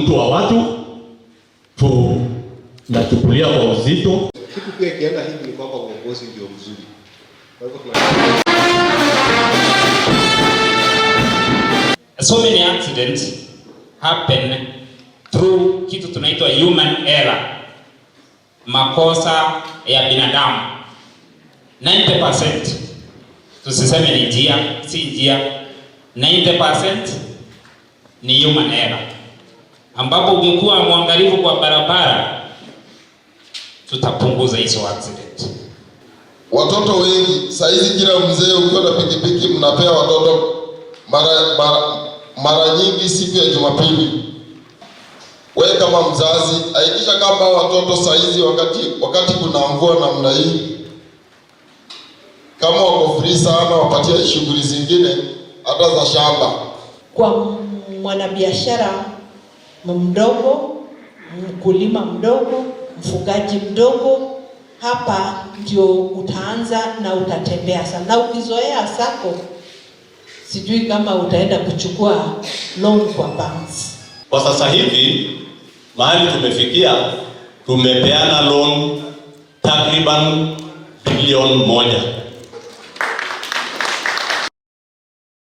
mtu wa watu, tunachukulia kwa uzito. Kitu pia ikienda hivi ni kwamba uongozi ndio mzuri. Kwa hivyo tuna So many accidents happen through kitu tunaitwa human error, makosa ya binadamu. 90%, tusiseme ni njia, si njia, 90% ni human error, ambapo ungekuwa mwangalifu kwa barabara, tutapunguza hizo accident. Watoto wengi saizi, kila mzee ukiwa na pikipiki mnapea watoto mara nyingi siku ya Jumapili. Wewe kama mzazi hakikisha kama watoto saizi, wakati kuna mvua namna hii, kama wako free sana, wapatie shughuli zingine hata za shamba. Kwa mwanabiashara mdogo, mkulima mdogo, mfugaji mdogo, hapa ndio utaanza na utatembea sana, na ukizoea SACCO, sijui kama utaenda kuchukua loan kwa banks. Kwa sasa hivi mahali tumefikia, tumepeana loan takriban bilioni 1.